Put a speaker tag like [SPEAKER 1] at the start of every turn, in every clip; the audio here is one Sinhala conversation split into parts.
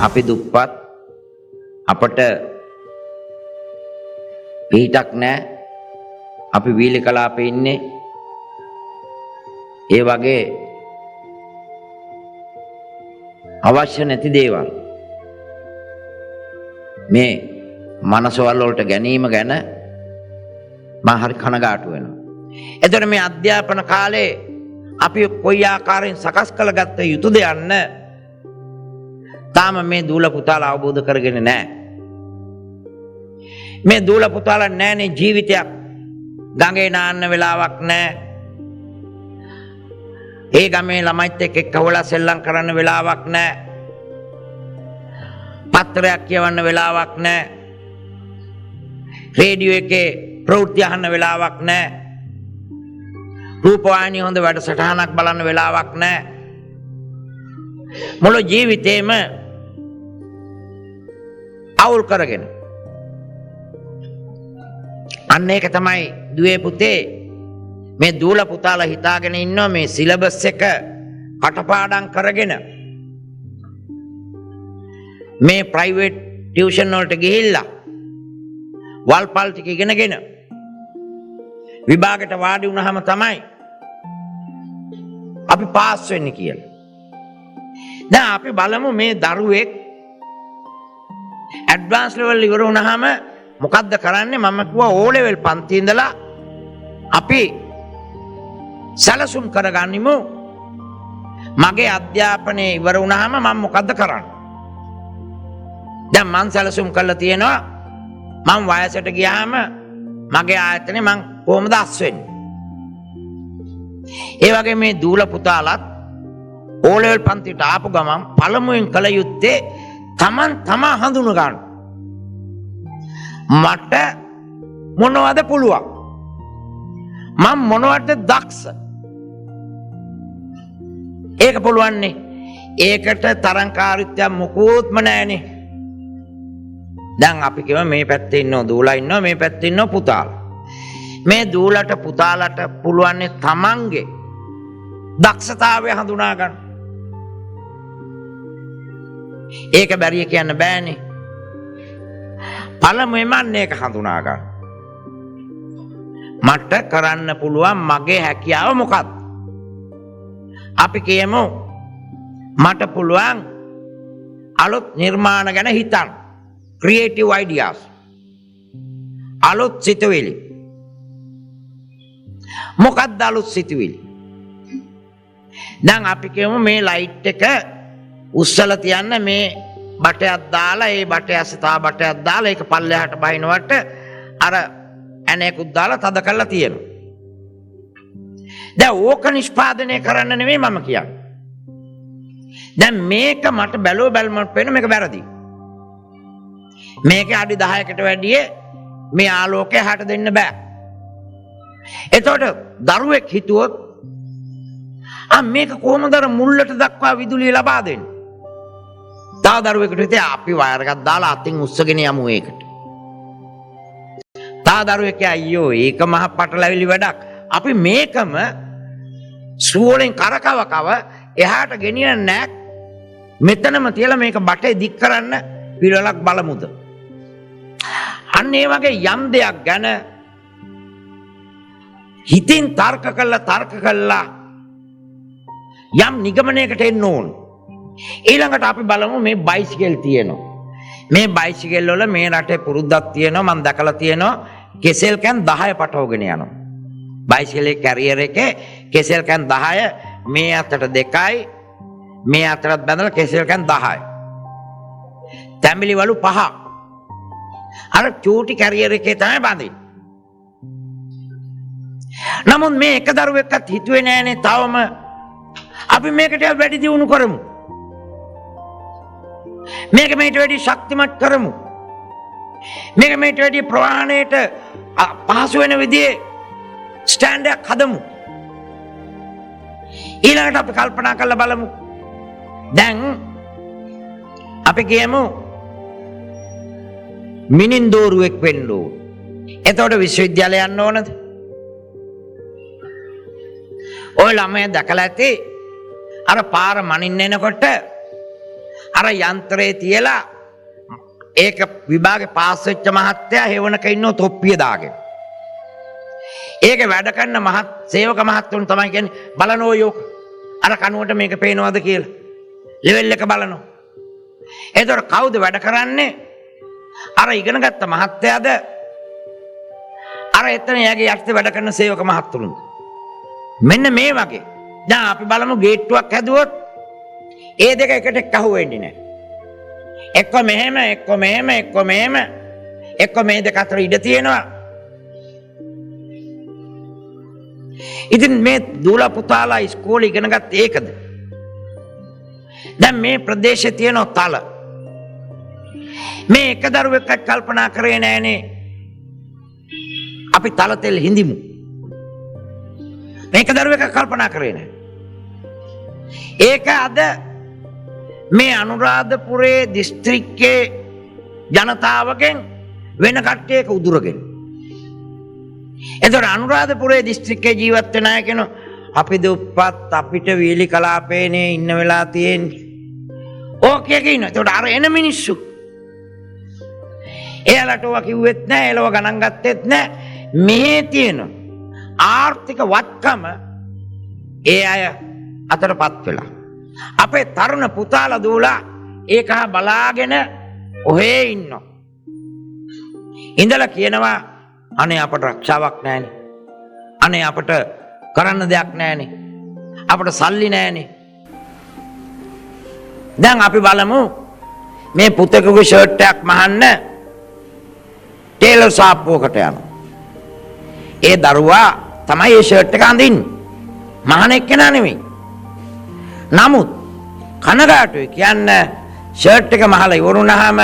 [SPEAKER 1] අපි දුප්පත්, අපට පිහිටක් නැහැ. අපි වීලි කලාපේ ඉන්නේ. ඒ වගේ අවශ්‍ය නැති දේවල් මේ මනසවල් වලට ගැනීම ගැන මම හරි කනගාටු වෙනවා. එතකොට මේ අධ්‍යාපන කාලේ අපි කොයි ආකාරයෙන් සකස් කරගත්ත යුතුද යන්න තාම මේ දූල පුතාලා අවබෝධ කරගෙන නැහැ. මේ දූල පුතාලා නැහනේ ජීවිතයක්. ගඟේ නාන්න වෙලාවක් නැහැ. ඒ ගමේ ළමයිත් එක්ක එක්කවලා සෙල්ලම් කරන්න වෙලාවක් නැහැ. පත්‍රයක් කියවන්න වෙලාවක් නැහැ. රේඩියෝ එකේ ප්‍රවෘත්ති අහන්න වෙලාවක් නැහැ. රූපවාහිනිය හොඳ වැඩසටහනක් බලන්න වෙලාවක් නැහැ. මුළු ජීවිතේම අවුල් කරගෙන. අන්න ඒක තමයි දුවේ පුතේ, මේ දූල පුතාලා හිතාගෙන ඉන්නවා මේ සිලබස් එක කටපාඩම් කරගෙන මේ ප්‍රයිවට් ටියුෂන් වලට ගිහිල්ලා වල්පල් ටික ඉගෙනගෙන විභාගෙට වාඩි වුණාම තමයි අපි පාස් වෙන්නේ කියලා. දැන් අපි බලමු මේ දරුවෙක් ඇඩ්වාන්ස් ලෙවල් ඉවර වුණාම මොකද්ද කරන්නේ? මම කිව්වා ඕ ලෙවල් පන්ති ඉඳලා අපි සැලසුම් කරගනිමු, මගේ අධ්‍යාපනය ඉවර වුණාම මම මොකද්ද කරන්නේ? දැන් මං සැලසුම් කරලා තියෙනවා මං වයසට ගියාම මගේ ආයතනේ මං කොහොමද අස් වෙන්නේ? ඒ වගේ මේ දූල පුතාලත් ඕ ලෙවල් පන්තියට ආපු ගමන් පළමුවෙන් කළ යුත්තේ තමන් තමා හඳුන ගන්න. මට මොනවද පුළුවන්? මං මොනවද දක්ෂ? ඒක පුළුවන්නේ. ඒකට තරංකාරීත්වයක් මොකුත්ම නෑනේ. දැන් අපි කියමු මේ පැත්තේ ඉන්නව දූලා ඉන්නවා, මේ පැත්තේ ඉන්නව පුතාලා. මේ දූලට පුතාලට පුළුවන්නේ තමන්ගේ දක්ෂතාවය හඳුනා ගන්න. ඒක බැරිය කියන්න බෑනේ. පළමුවෙන්ම අන්න ඒක හඳුනා ගන්න. මට කරන්න පුළුවන් මගේ හැකියාව මොකක්ද? අපි කියමු මට පුළුවන් අලුත් නිර්මාණ ගැන හිතන්න. Creative ideas. අලුත් සිතුවිලි. මොකක්ද අලුත් සිතුවිලි? දැන් අපි කියමු මේ ලයිට් එක උස්සලා තියන්න මේ බටයක් දාලා, ඒ බටය ඇස්සේ තව බටයක් දාලා, ඒක පල්ලෙහාට බහිනවට අර ඇණයකුත් දාලා තද කරලා තියෙනවා. දැන් ඕක නිෂ්පාදනය කරන්න නෙමෙයි මම කියන්නේ. දැන් මේක මට බැලුව බැලමට පේන මේක වැරදි. මේක අඩි 10කට වැඩිය මේ ආලෝකය හට දෙන්න බෑ. එතකොට දරුවෙක් හිතුවොත් ආ මේක කොහොමද අර මුල්ලට දක්වා විදුලිය ලබා දෙන්නේ? තව දරුවෙකුට හිතේ අපි වයර් එකක් දාලා අතින් උස්සගෙන යමු ඒකට. තව දරුවෙක් අයියෝ ඒක මහ පටලැවිලි වැඩක්. අපි මේකම සුවලෙන් කරකව කව එහාට ගෙනියන්න නෑ. මෙතනම තියලා මේක බටේ දික් කරන්න පිළිවෙලක් බලමුද? අන්න ඒ වගේ යම් දෙයක් ගැන හිතින් තර්ක කළා තර්ක කළා යම් නිගමනයකට එන්න ඕන. ඊළඟට අපි බලමු මේ බයිසිකල් තියෙනවා. මේ බයිසිකල් වල මේ රටේ පුරුද්දක් තියෙනවා, මම දැකලා තියෙනවා, කෙසෙල් can 10 පටවගෙන යනවා. බයිසිකලේ කැරියර් එකේ කෙසෙල් can 10, මේ අතට 2යි මේ අතටත් බැඳලා කෙසෙල් can 10යි. තැඹිලි වලු 5. අර චූටි කැරියර් එකේ තමයි බඳින්නේ. නමුත් මේ එක දරුවෙක්වත් හිතුවේ නෑනේ තවම අපි මේක ටිකක් වැඩි දියුණු කරමු. මේක මේට වැඩි ශක්තිමත් කරමු. මේක මේට වැඩි ප්‍රවාහණයට පහසු වෙන විදිහේ ස්ටෑන්ඩ් එකක් හදමු. ඊළඟට අපි කල්පනා කරලා බලමු. දැන් අපි කියමු මිනින්දෝරුවෙක් වෙන්න ඕන. එතකොට විශ්වවිද්‍යාලය යන්න ඕනද? ඔය ළමයා දැකලා ඇති අර පාර මනින්න එනකොට අර යන්ත්‍රේ තියලා ඒක විභාගේ පාස් වෙච්ච මහත්තයා හෙවණක ඉන්නව තොප්පිය දාගෙන. ඒක වැඩ කරන මහත් සේවක මහත්තුන් තමයි කියන්නේ බලන ඔය යෝක. අර කනුවට මේක පේනවද කියලා. ලෙවල් එක බලනවා. එතකොට කවුද වැඩ කරන්නේ? අර ඉගෙන ගත්ත මහත්තයාද අර එතන එයාගේ යටතේ වැඩ කරන සේවක මහත්තුරුන්ද? මෙන්න මේ වගේ. දැන් අපි බලමු ගේට්ටුවක් හැදුවොත් ඒ දෙක එකට එක්ක අහු වෙන්නේ නැහැ. එක්ක මෙහෙම, එක්ක මෙහෙම, එක්ක මෙහෙම, එක්ක මේ දෙක අතර ඉඩ තියෙනවා. ඉතින් මේ දූලා පුතාලා ඉස්කෝලේ ඉගෙන ගත්තේ ඒකද? දැන් මේ ප්‍රදේශේ තියෙන තල. මේ එක දරුවෙක්වත් කල්පනා කරේ නෑනේ. අපි තල තෙල් හිඳිමු. මේක දරුවෙක් කල්පනා කරේ නෑ. ඒක අද මේ අනුරාධපුරයේ දිස්ත්‍රික්කයේ ජනතාවගෙන් වෙන කට්ටියක උදුරගෙන. එතකොට අනුරාධපුරයේ දිස්ත්‍රික්කයේ ජීවත් වෙන අය කියනවා අපි දුප්පත් අපිට වීලි කලාපේනේ ඉන්න වෙලා තියෙන්නේ. ඕකේ කියනවා. එතකොට අර එන මිනිස්සු එයාලට ඔවා කිව්වෙත් නෑ, එලව ගණන් ගත්තෙත් නෑ. මෙහි තියෙන ආර්ථික වත්කම ඒ අය අතරපත් වෙලා. අපේ තරුණ පුතාලා දූලා ඒක බලාගෙන ඔහේ ඉන්නවා. ඉඳලා කියනවා අනේ අපට රක්ෂාවක් නෑනේ. අනේ අපට කරන්න දෙයක් නෑනේ. අපට සල්ලි නෑනේ. දැන් අපි බලමු මේ පුතෙකුගේ ෂර්ට් එකක් මහන්න ටේලර් සාප්පුවකට යනවා. ඒ දරුවා තමයි ඒ ෂර්ට් එක අඳින්නේ. මහන එක්කෙනා නෙමෙයි. නමුත් කනගාටුයි කියන්න ෂර්ට් එක මහලා ඉවරුනහම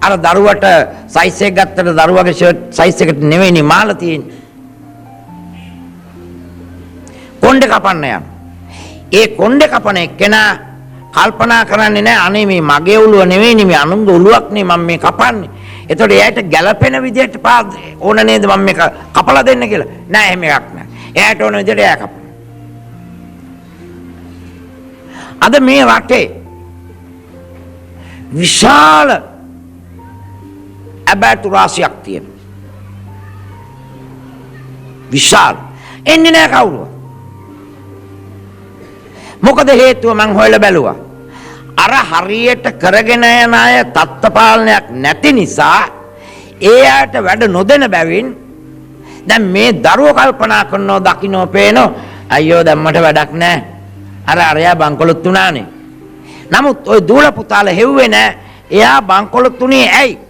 [SPEAKER 1] අර දරුවට සයිස් එක ගත්තට දරුවගේ ෂර්ට් සයිස් එකට නෙවෙයිනේ මහලා තියෙන්නේ. කොණ්ඩේ කපන්න යනවා. ඒ කොණ්ඩේ කපන එක්කෙනා කල්පනා කරන්නේ නෑ අනේ මේ මගේ ඔළුව නෙවෙයිනේ මේ අනුන්ගේ ඔළුවක් නේ මම මේ කපන්නේ. එතකොට එයාට ගැළපෙන විදිහට ඕන නේද මම මේක කපලා දෙන්න කියලා. නෑ එහෙම එකක් නෑ. එයාට ඕන විදිහට එයා කපනවා. අද මේ රටේ විශාල ඇබෑටු රාශියක් තියෙනවා. විශාල. එන්නේ නෑ කවුරුවත්. මොකද හේතුව මං හොයලා බැලුවා. අර හරියට කරගෙන යන අය තත්ත්ව පාලනයක් නැති නිසා ඒ අයට වැඩ නොදෙන බැවින් දැන් මේ දරුවෝ කල්පනා කරනවා දකින්න පේනවා අයියෝ දැන් මට වැඩක් නෑ. අර අරයා බංකොලොත් වුණානේ. නමුත් ඔය දූල පුතාලා හෙව්වේ නෑ. එයා බංකොලොත් වුණේ ඇයි?